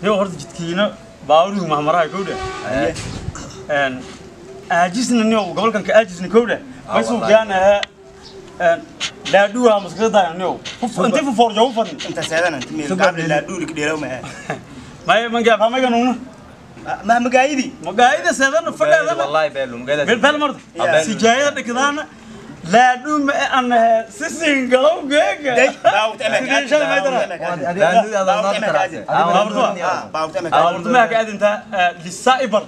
Niyo horta jidkiina baaruhu mahmaraha kowdha. Een aajisna niyo gobolkan ka aajisna kowdha. May soo gaanaha een laadhuha maskada niyo. Inta fu forjo fadin. Inta seedan inta meel gaab laadhuuli ka dheeraw ma. May mangaa famagan una. Ma magaayidi. Magaayida seedan fadhaadana. Wallahi beelu magaayida. Meel beel marda. Sijaayada dhigdaana laadhu ma aan sisin galow geega. Baawta ma ka adinta lisaibar.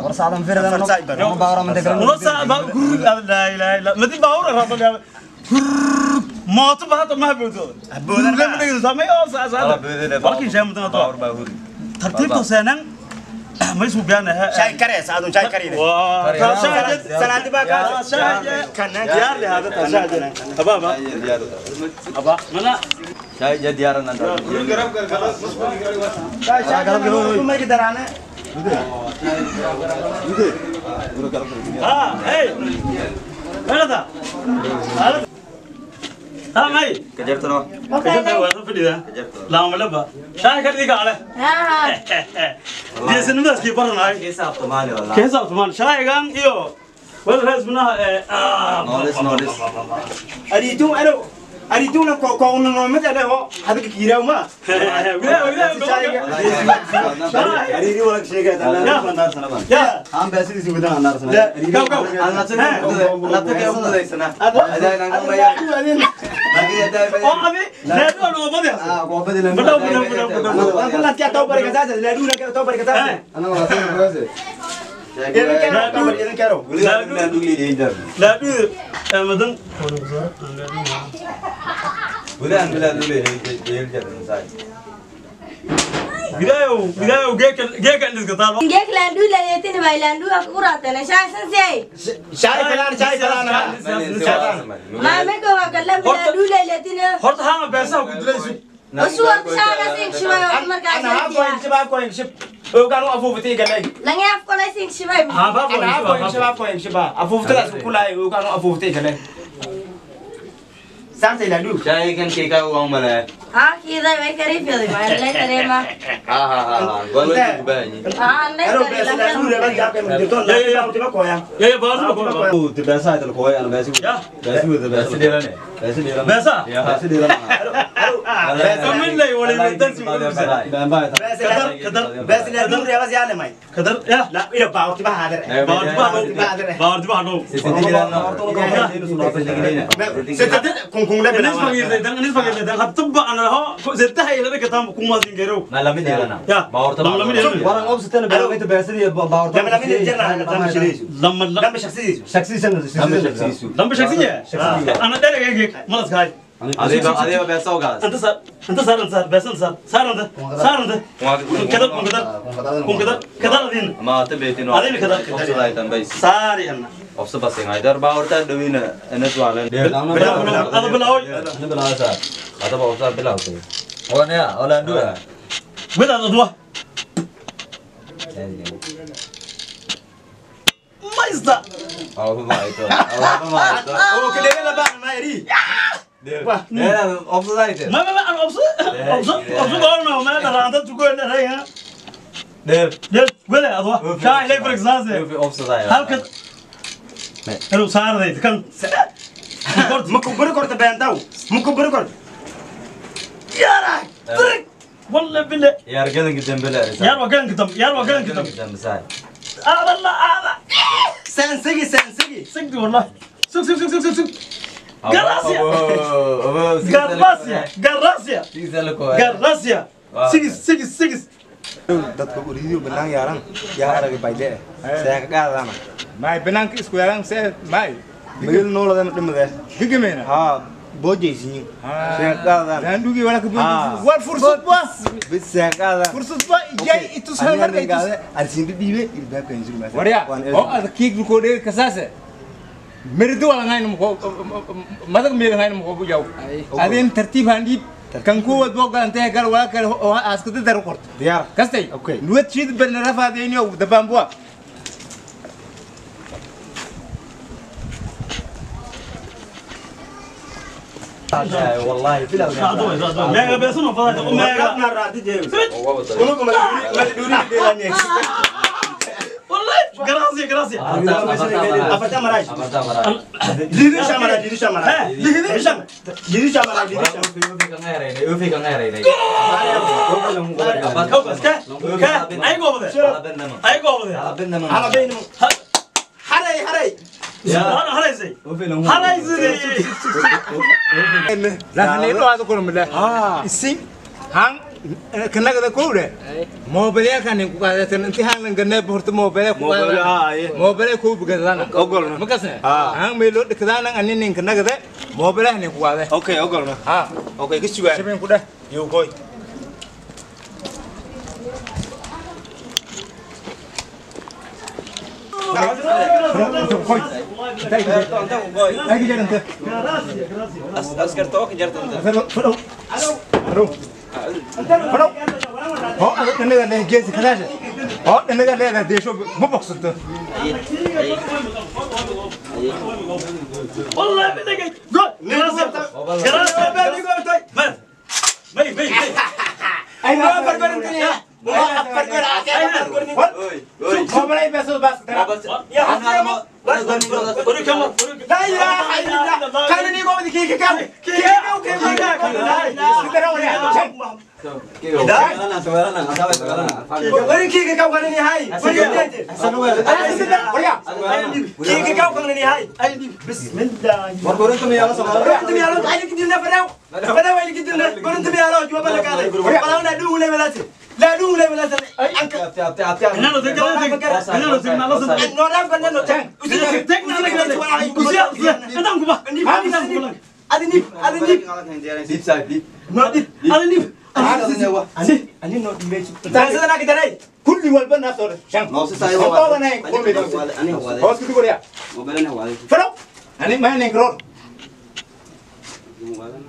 Warsaadan firdan no baawra ma degan. Wasa ba gurug la ilaha illa madi baawra raasal mooto ba hada ma boodo. Boodan ma dhigdo samay oo saasa. Walkin jaamudna baawr baa huri. Tartiibta seenan ma isu gaanaha. Shay karees adun shay karine. Waa salaadi baa ka kanan diyaar leh hada tashaad. Ababa. Aba mana shay ja diyaarana. Garab garab shay garab garab ma gidarana. Ha hey. Helada. Ha may. Kajartano. Kajartano waa soo fadhida. Laama laba. Shay ka dhiga ale. Ha ha. Geesinimadaas kii baranaay. Keesa Soomaali wallahi. Keesa Soomaali shaygan iyo wal raasmina knowledge knowledge. Aritu ano arituna ko ko no ma jale ho hadka kiiraaw ma. Ariri wala sheegay tan andaar sanaba. Ya. Aan beesidiisi gudaha andaar sanaba. Go go. Alla ta udaysana. Adaa nan ma ya. Oo abi laadu aan oo badi. Ah goobadi la. Bilow bilow bilow bilow. Waan kullan ka taw barka saas laadu na ka taw barka saas. Ana wala tan goose. Idan karo. Laadu leeyahay. Laadu madan. Gudahan laadu leeyahay. Gidayo gidayo geeka geeka iska taal. Geek laandu leeyahay bay laandu ku raatana shaasan sey. Shay falan shay falan. Ma me ko kalam laandu leeyahay. Horta haa beesaha ku dilayso. Usuur shaaga sing shibay markaa ana haaf ko shibay ko shib. Ogaan u afuuftay galay. Langi af ko sing shibay. Haa ba ana haaf ko shibay ko shibay. Afuuftada isku kulay ogaan u afuuftay galay. Saantay laandu. Shaygan keeka u malay. Ha kiiday way karifiday ma lay tareema. Ha ha ha. Gool ku baahan. Ha lay tareema. Ya ya baartu ko. U beesa ay kooy ana beesi. Beesi wada beesi dheerane. Beesi dheerane. Beesa. Beesi dheerane. Kamin lay wala midan si baan. Kadar kadar beesi laandu reebas yaale may. Kadar ya. La ila baawti ba haadar. Baartu ba baartu ba no. Sidii kun kun la Anis fagirday dan anis fagirday dan hatba ana ho zetaha ila ka tam kuma zingero. Ma lamid yeelana. Ya. Baawrta. Lama lamid yeelana. Waran obsitana beelta beesidii baawrta. Lama lamid jirna lama shiriisu. Lama lama shakhsiyiisu. Shakhsiyiisu. Lama shakhsiyiisu. Ana dhereg malas kaay. Adiga adiga beesa ogaas. Anta sar anta sar anta sar beesa anta sar sar anta sar anta. Kadar kun kadar kun kadar kadar adin. Ma ta beetin. Adin kadar. Obsiday tan bays. Sari anna. Obsa basing aydar baawrta dhawina anas waalan. Ada bilaw. Ana bilaw sar. Ada baawrta bilaw. Wana ya wala ndura. Wada adwa. Maista. Aw ma ito. Aw ma ito. Oo kaleena la baan ma eri. Dheera obsadayte. Ma ma ana obsa obsa obsa goorno ma daraanta tuko dheeraya. Dheer. Dheer wada adwa. Shaa ilay for example. Obsaday. Halka Hello saarday kan. Ma ku bari korta beendaw. Ma ku bari korta. Yara. Walla billah. Yaar gadanka dambe la Yaar waa gadanka dambe. Yaar waa gadanka dambe. Dambe saay. Aada la aada. Sansigi sansigi. Sigdi wallahi. Sug sug sug sug sug. Garrasia. Garrasia. Garrasia. Garrasia. Sigis sigis sigis. Dadka uriyo banaan yaaran yaa arag bayde see ka qaadana may banaanka isku yaaran see may meel nooladan dhimade gigameyna ha boojaysiin see ka qaadana laandugi wala ka boojaysiin war fursad ba bis see ka qaadana fursad ba jay itus hal mar itus arsiin dhiibe ilbaabka insul ma warya oo ad kiig ko dheer kasaase mirdo wala ngayn mo madag meel ngayn mo bu jaw adeen tartiib handib kan kuwad boogantay gal wala kale oo aska dar qorto diyaar kastay okay nuwad shiid barna rafaadeyniyo dabaanbuwa والله بلا ما بيسون فضايا ما راتي جيب ونكم ما تدوري ديراني والله كراسي كراسي افتا مراج ليدو شامرا ليدو شامرا ليدو شام ليدو شامرا ليدو شام في كان غيرين اي قوبده اي قوبده على بينهم حري حري يا حري حري لا نيلو هذا كلهم لا السين هان كنا كذا كوره موبايل كان يقول أنت هان لنا بورت موبايل موبايل كوب كذا أقولنا مكسر هان ميلو كذا نان أني نين كنا كذا موبايل هني كواه أوكي أقولنا ها أوكي كيس شو شبين كده يوكوي والله بدك بسم الله كل والبنا صار شام أنا ما نكرر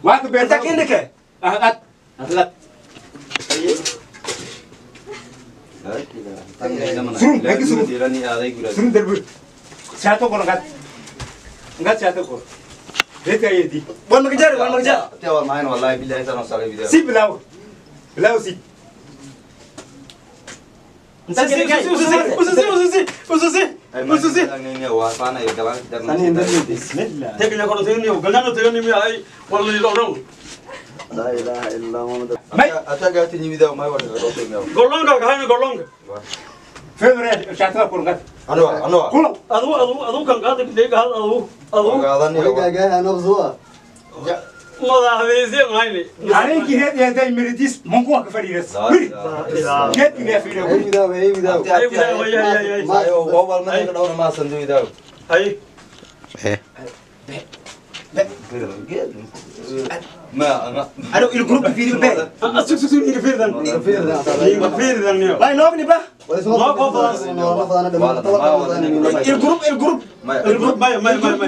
واك بيرتا كينك أهات سرون هيك سرون سرون درب شاتو كون غات غات شاتو كون ريت يدي وين مقدر وين مقدر تيوا معين والله بالله انا صار سي بلاو بلاو سي لا اله الا الله عليك هذه هذا المريديس ممكن كفريرس كيف ما انا الجروب في البيت الجروب الجروب الجروب ما ما ما ما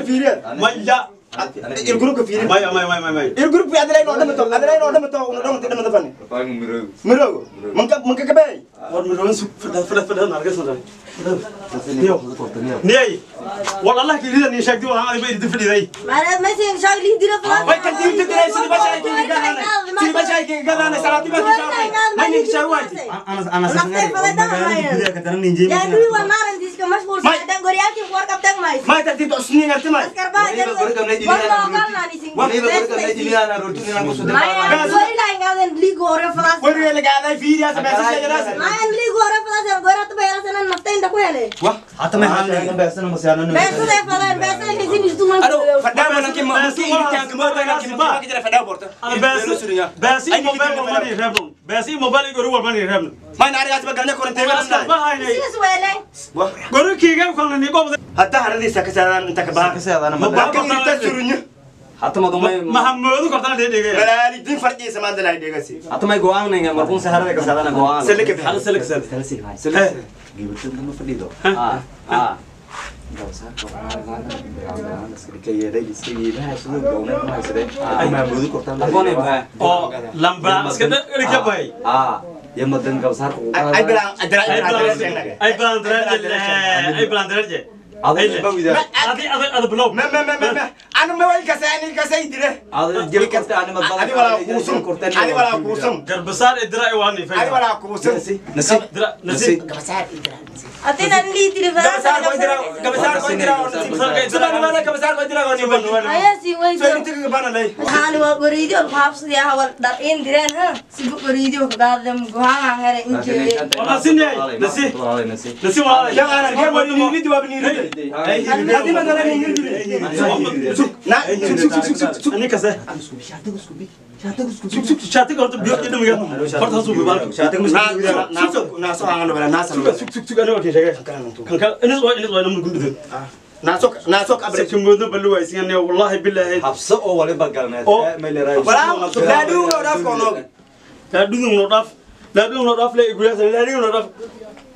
الجروب في ما ما ما ما الجروب في ادلاين ودمتو ادلاين ودمتو ودمتو دمتو ميرو منك كباي ور ميرو فدا فدا نارغس ني والله كي ني شاك دي والله ما يدي فدي ما ما سين شاك لي ديرا فلاس ما كان دير تدري سيدي باش كي غانا سيدي باش كي غانا سلاتي باش ما ني شاوي انا يا دوي والله عندي مشغول ساعه غوريالكي ور كابتن ماي ما ترتيب سنين ارتماي حتى هردي سكسان انت كبار حتى ما ضمي محمد كرتان ديغه بلالي دين فرقي سمان دلاي ديغسي حتى ما غوان مركون سهرده كسادنا غوان سلك هذا سلك سلك سلك جيبت لما فديدو اه اه لمبا اسكت ركباي اه يما دن قبصار اي بلان اي بلان درجه اي بلان درجه Adi adi adi bilow. Ma ma ma ma anu ma way kasay kasay dire. Adi jil korta ani ma adi wala kuusum adi wala kuusum. Garbasaar idra waani fay. Adi wala kuusum. Nasi nasi garbasaar idra. Atina li tiri garbasaar ko idra garbasaar ko idra. Subhan garbasaar ko idra wani wani. Aya si way. Soo inta bana lay. Waxaan waa qoriido qaabsiga hawal dhar in direen ha si qoriido ka gaadam go'aan hare injee. Wala sinay nasi nasi wala. Ya ana ke wani ni waa bini. Hadi ma dana ni suk na suk suk suk suk ani kase. Suk suk shaatiga horta biyo dhamiga horta soo bibaal shaatiga na na soo aan wala na suk suk suk ani waa sheegay kan kan inis waa namna gundida na sok na sok abre sumoodo baluwaysan wallahi billahi habso oo waliba galneed ma leeyahay wala laadu oo dhaaf kono laadu no dhaaf laadu no dhaaf leey guriyada laadu no dhaaf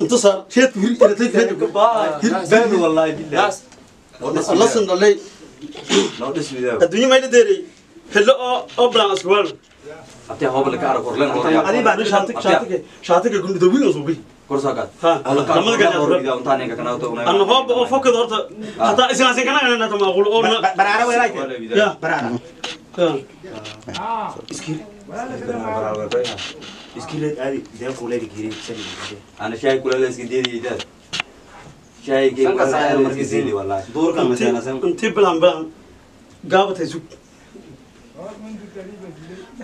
inta saar sheed hir iratay hir baan wallahi billahi Allah san dalay noo dhismidaa adduunyo ma la deeray hello oo blaan aswal abti hobla ka arag horleen adi baa shaatiga shaatiga shaatiga gundida wiin soo bi korsaagaad ha lamada gaar unta ninka kana to anna hob oo fokad horta hatta isna sin kana kana ma aqul oo baraara weelay ya baraara iskil iskil adi deeq kuleey giiri ana shay kuleey iska deediyay shay kii markii siili wallahi duurka ma san intii bilan bilan gaabatay sug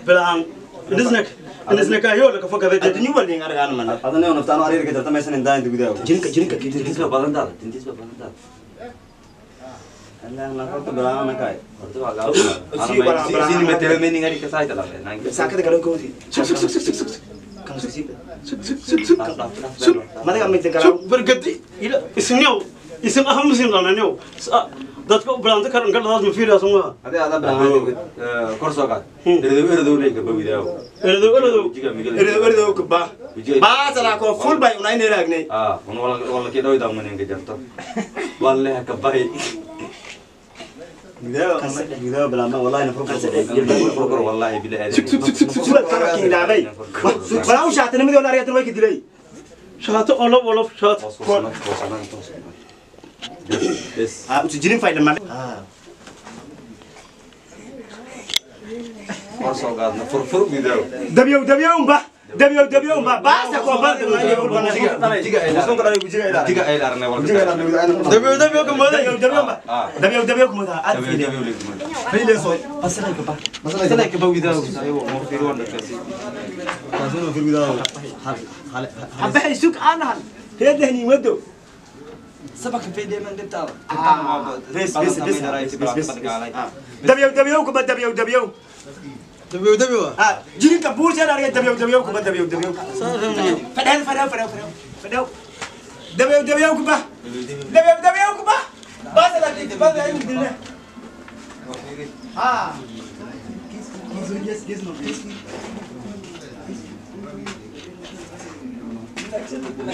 bilan nisnak nisnak ayo la ka fakaday adduunyo walin argaan man adana naftaan ariirka jarta meeshan intaan inta gudaha jinka jinka tintiis ba badan taada tintiis ba badan taada Allah na horta bilan kai horta waa gaab ana si ma telemening ari ka saayta la saakada kale koodi sug sug sug sug sug kan sug sug sug sug sug sug madaga mid kala sug bargadi ila isniyo isin aham sin lananiyo dadka u bilaanta karan galadaas ma fiiriyaa soo ma hadii aad bilaan korsogaad erdow erdow leega bawidaaw erdow erdow erdow erdow ka ba ba sala ko full bay unay neeraagnay ah un wala wala ke dhaw manin ka jarto wallahi ka bay gudaha gudaha bilaan wallahi na furfur wallahi billahi sug sug sug sug sug kala kiilaabay wala u shaatana mid wala ariyatan way ka dilay shaato olof olof shaat بس وتجرين فايدة ما فرصة قادنا فرفر بيداو دبيو دبيو با دبيو دبيو با باس اكو با دبيو دبيو كم دبيو دبيو با دبيو دبيو كم هذا دبيو دبيو لك فيلي صوي اصلا كبا اصلا كبا بيداو ايوه مو في روان كاسي كاسونو في بيداو حبه يسوق انا هي هني ودو سبق في دائما دبتا بس بس بس بس دبيو دبيو كبا دبيو دبيو دبيو دبيو جيرين كبوش انا اريد دبيو دبيو كبا دبيو دبيو فدل فدل فدل فدل دبيو دبيو كبا دبيو دبيو كبا بس لا تيجي بس اي مدينه ها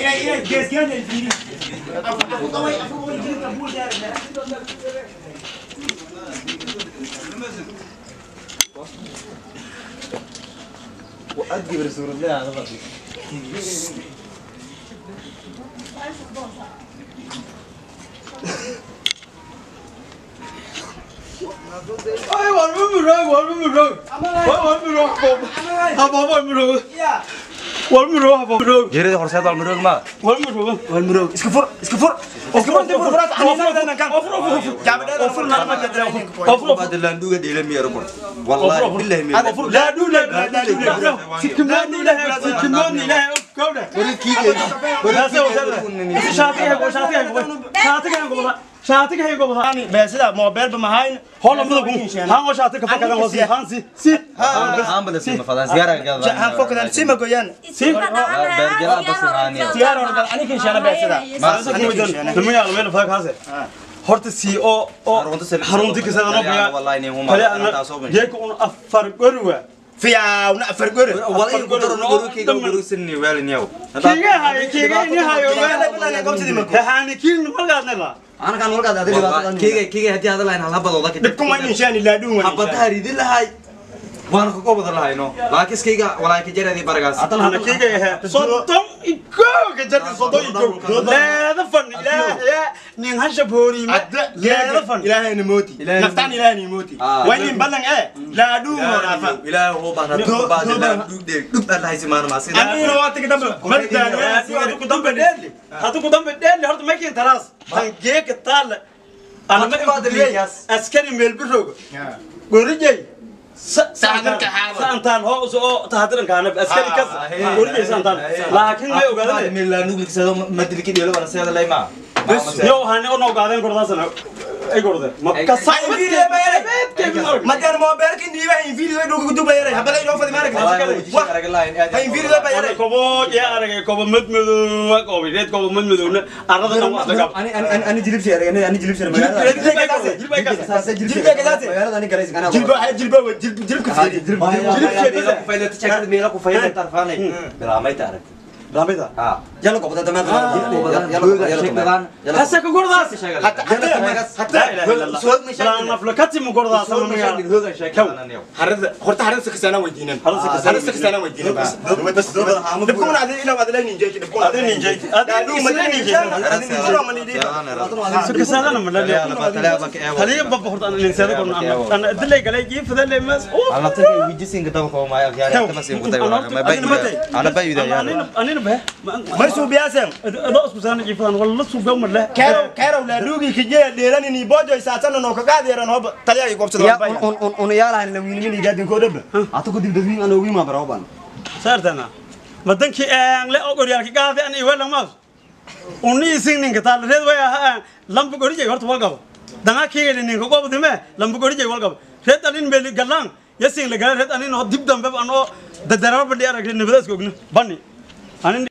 يا يا جيس جيس الفيلي افو افو جيرين كبوش وأدي برسول الله على رأسي. أي والمروق والمروق والمروق هبا والمروق والمروق هبا جريد خرسات والمروق ما والمروق والمروق اسكفر اسكفر اسكفر انت فرات انا كان اوفر اوفر بعد لاندوغا ديلا ميرو والله بالله ميرو لا دو لا لا سكموني لا سكموني لا كوده وريكي شاطئ شاطئ شاطئ شاطئ هي قبضة بس موبايل بمهاين هون مدغ ها شاطئ كفكر هو سي هان سي سي هان بس ما فدان زيارة ها فوق سي ما goyaan سي برجلا بس هاني زيارة ولا أنا كيش أنا بس ما لما يعلم أنا فاك هذا horta si oo xarunta kasada ma biya wallahi inay huma taasoo ban yeek un afar gorwa fiyaa un afar gor wallahi ku daro gorkayga gorusani weelin yow kiga hay kiga ni hayo weelin kiin malgaadna la ana kan walgaad adiga kiga kiga hadii hadal lahayn hal habadooda ka dhibku ma in shaan ila dhuun habadaha ridi lahay Waan ku qobada lahayno laakiin iskayga walaay ka jaradii baragaas ana kiiga yahay 31 ka jardi 31 leeda fan ilaahay nin hasha boorima leeda fan ilaahay mooti naftaan ilaahay mooti waynin balan laa dhuu raafa ilaahay hoo baan baad la dhub dhub Allah simaan ma sida aniina waa tigi dambe madaan ku dambe dheeli hadu ku dambe dheeli horta ma keen taraas tan geeka taal ana ma askari meel birooga gorijay saantaan hoo soo taxadiran kaana askari kas gorijay saantaan laakiin ma ogaadeen meel la nugligsado madilki dheelo wala seeda lay ma bas yo waxaan oo ogaadeen kordasana ay gorde ma ka saayir madan mobilki niiba in video dhugu dubayay habala inoo fadi maarag wax in video bayay kobo ya aragay kobo madmadow kobo reed kobo madmadowna arada dhan wax laga ani ani ani jilib sheer ani jilib sheer magaalada magaalada ani galaysan ana jilba jilba jilibka jilib jilib ku faylata check meela ku faylata tarfaanay bilaamay taarag bilaamida yalla qobada damaad yalla yalla hasa ku gordaas hatta hatta naflakati mu gordaas harada horta harada sakasana weydiinan harada sakasana weydiinan bas dibkuna adii ina adii ninjay dibkuna adii ninjay adii ninjay sakasana ma la haliya bab horta aan linsada korna ana adilay galay jiifada leemas ana tagay wijisinka daba ko ma yaar tama siin ku tay ma bay ana bay widaa anina bah marsu biyaasem ado isku saana jiifan wala suuga ma leh keerow keerow la dhuugi kijee dheeran ini bojo isaatan no ka qaadeeran hob taliyaga goobsada ya un un yaalahan la wiilmin igaadin ko dhab ata ku dib dadwiin ana ugu ma barooban saartana madankii aan la ogoryaalka qaadi an iwala maas unni isin ninka taal reed way aha lamba gorijay horta wal qabo danga kiiga ninka qobdime lamba gorijay wal qabo reed alin meel galaan yasin la galaan reed anin oo dib dambe an oo dadaraar badhi arag nabadaas ogna bani anin.